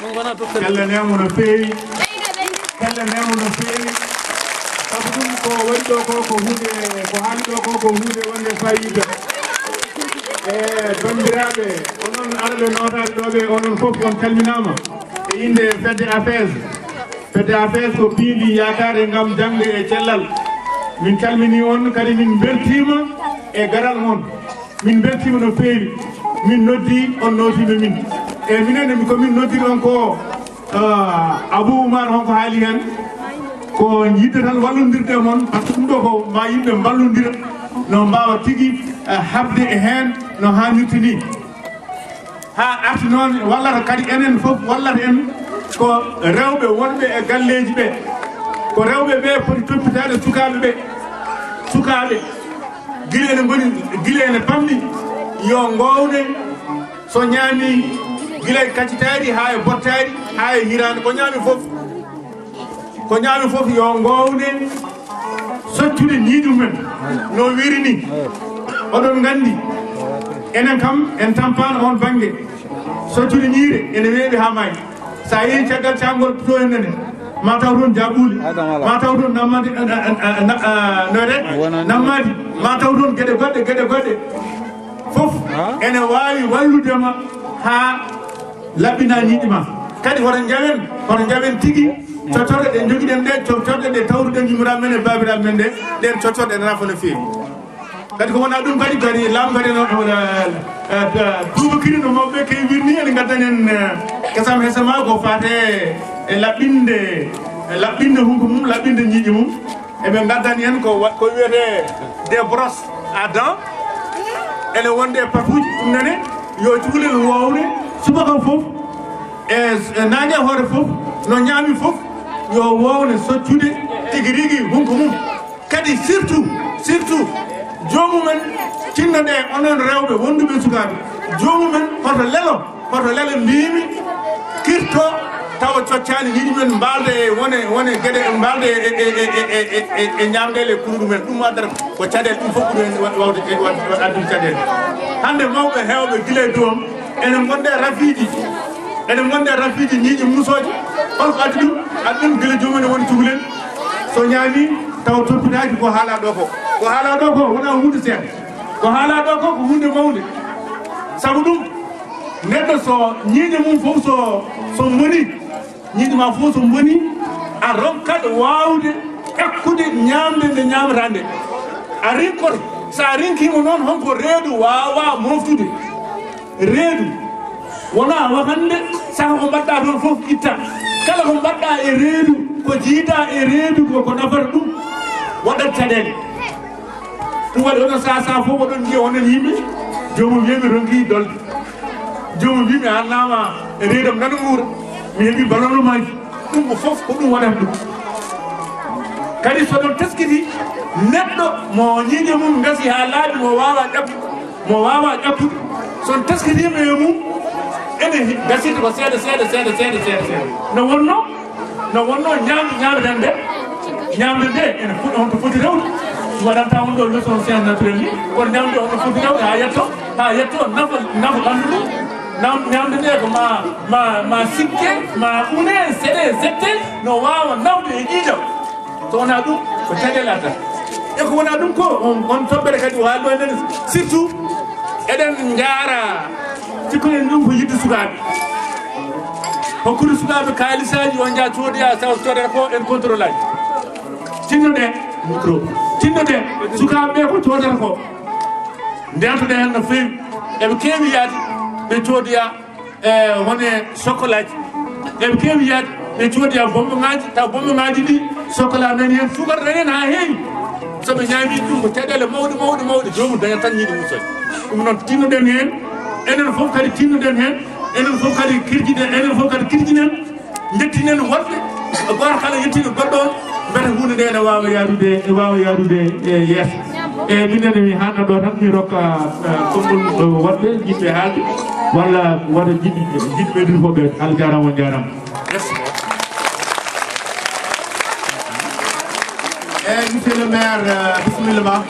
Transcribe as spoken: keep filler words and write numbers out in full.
Callanee mo no feewi. Callanee mo no feewi. Sabu ɗum ko waɗi ɗo ko, ko huunde, ko haali ɗo ko, ko huunde wonde faayiida. E banndiraaɓe, onon arɓe nootaade ɗo ɓe, onon fof on calminaama. E innde fedde AFEES. Fedde AFEES ko piindi yaakaare ngam jaŋde e cellal. Min calminii on, kadi min mbeltiima e garal mon. Min mbeltiima no feewi. Min noddi, on nootiima min. E minen, ko min noddi ɗon ko, ah, Abou Oumar, honko haali heen. Ko yiɗde tan wallondirde e mon, par ce que ɗum ɗo ko ma yimɓe mballondira, no mbaawa tigi, ah, haɓde e heen no haanirta ni. Haa arti noon wallata kadi enen fof, wallata en ko rewɓe wonɓe e galleeji ɓe. Ko rewɓe ɓe poti toppitaade sukaaɓe ɓe. Sukaaɓe, gila ene ngoni, gila ene pamɗi, yo ngoowne, so ñaami gila e kaccitaari haa e bottaari, haa e hiraande, ko ñaami fof. Ko ñaami fof yo ngoowne soccude ñiiƴe mumen no wiiri ni. Oɗon nganndi, enen kam en tampaano oon bannge. Soccude ñiire ene weeɓi haa maayi. So a yehii caggal caangol to en nene, ma taw toon jaaɓuuli, ma taw toon nammaadi, eh, eh, eh, eh, na-, eh, no wiyetee? Nammaadi, ma taw toon geɗe goɗɗe, geɗe goɗɗe. Fof ene waawi wallude ma haa laɓɓinaa ñiiƴe ma. Kadi hoto njawen, hoto njawen tigi coccorɗe ɗe njogiɗen ɗe, coccorɗe ɗe tawruɗen yummiraaɓe men e baabiraaɓe men ɗe, ɗen coccorɗe ene nafa no feewi. Kadi ko wonaa ɗum kadi, kadi laamu kadi no, eh, eh, eh, tuubakiri no mawɓe keewirni ene ngaddani en, eh, kesam hesama ko faate e laɓɓinde, e laɓɓinde hunko mum, laɓɓinde ñiiƴe mum. Eɓe ngaddani en ko wa-, ko wiyetee des brosses à dents. Ene wonde e patuuji, ɗum nene yo cukalel woowne subaka fof e, e naange hoore fof, no ñaami fof, yo woowne soccude tigi rigi hunko mum. Kadi surtout, surtout, joomumen, tinno ɗe onon rewɓe wonduɓe sukaaɓe, joomumen hoto lelo, hoto lelo mbiimi kirto tawa coccaani, yiɗi men mbaalde e wone, wone geɗe, mbaalde e, e, e, e ñaamɗeele e kuru ɗumen. Ɗum addata ko caɗeele, ɗum fof ɓuri heen wa-, wawde, e wa-, wa-, addude caɗeele. Hannde mawɓe heewɓe gila e dow am, ene ngonde rafiiji, ene ngonde rafiiji ñiiƴe musooje. Hol ko addi ɗum? Addi ɗum gila joomum ene woni cukalel. So ñaami tawa toppitaaki ko haalaa ɗo ko. Ko haalaa ɗo ko wonaa huunde seeɗa. Ko haalaa ɗo ko ko huunde mawnde. Sabu ɗum, neɗɗo so ñiiƴe mum fof so, so mboni, ñiiƴe ma fof so mboni, a ronkat waawde ƴakkude ñaamde nde ñaamataa nde. A rinkot, so a rinkiima noon, honko reedu waawaa mooftude? Reedu wonaa wakande, saka ko mbaɗɗaa toon fof itta. Kala ko mbaɗɗaa e reedu, ko jiidaa e reedu, ko, ko nafata ɗum, waɗat caɗeele. Ɗum waɗi onon sahaa sahaa fof oɗon njiya onon yimɓe, joomum wiya mi ronki dolde. Joomum wiya mi annaama e reedam nana wuura, mi heɓi ballonnemaaji. Ɗum ko fof ko ɗum waɗata ɗum. Kadi so ɗon teskiti neɗɗo mo ñiiƴe mum ngasi haa laaɓi, mo waawaa ƴakkude, mo waawaa ƴakkude, so on teskitiima e mum, ene hi-, gasirta ko seeɗa, seeɗa, seeɗa, seeɗa, seeɗa, seeɗa. No wonnoo, no wonnoo ñaamde, ñaameten nde, ñaamde nde ene foti, on to foti rewde. Mi waɗanta on ɗo leçon science naturelle ni, kono ñaamde on to foti rewde haa yetto, haa yetto nafa, nafa ɓanndu mum. Nam-, ñaamde nde ko ma, ma, ma sikke, ma une, seɗe, sette, no waawa nawde e ƴiiƴam. So wonaa ɗum, ko caɗeele addata. E ko wonaa ɗum ko, on, on toɓɓere kadi o haali ɗo enen, surtout, eɗen njaara, cikkuɗen ɗum ko yiɗde sukaaɓe. Hokkude sukaaɓe kaalisaaji, on njaha coodoya, tawa coodata ko en contrôle aji. Tinnoɗen micro. Tinnoɗen sukaaɓe ɓe ko coodata ko. Ndeetoɗen heen no feewi. Eɓe keewi yaade, ɓe coodoya e wone sokkolaaji. Eɓe keewi yaade, ɓe coodoya bonbongaaji, taw bonbongaaji ɗi sokkolaa nani heen, sukara nani heen haa heewi. So ɓe ñaami ɗum ko caɗeele mawɗe, mawɗe, mawɗe, joomum dañat tan ñiiƴe mum soñ. Ɗum noon tinnoɗen heen, enen fof kadi tinnoɗen heen, enen fof kadi kirjiɗen, enen fof kadi kirjinen. Njettinen woɗɓe, gooto kala yettiiɗo goɗɗo on, mbete huunde nde ene waawa yaarude, e waawa yaarude e yeeso. E minen mi haalna ɗo tan, mi rokka, eh, konngol, eh, woɗɓe jiɗɓe haalde, walla wata jiɗɓe, jiɗɓe ɓeydude fof ɓe. Allah jaaraama, on jaaraama. Merci. Eh, monsieur le maire, eh, bisimilla ma.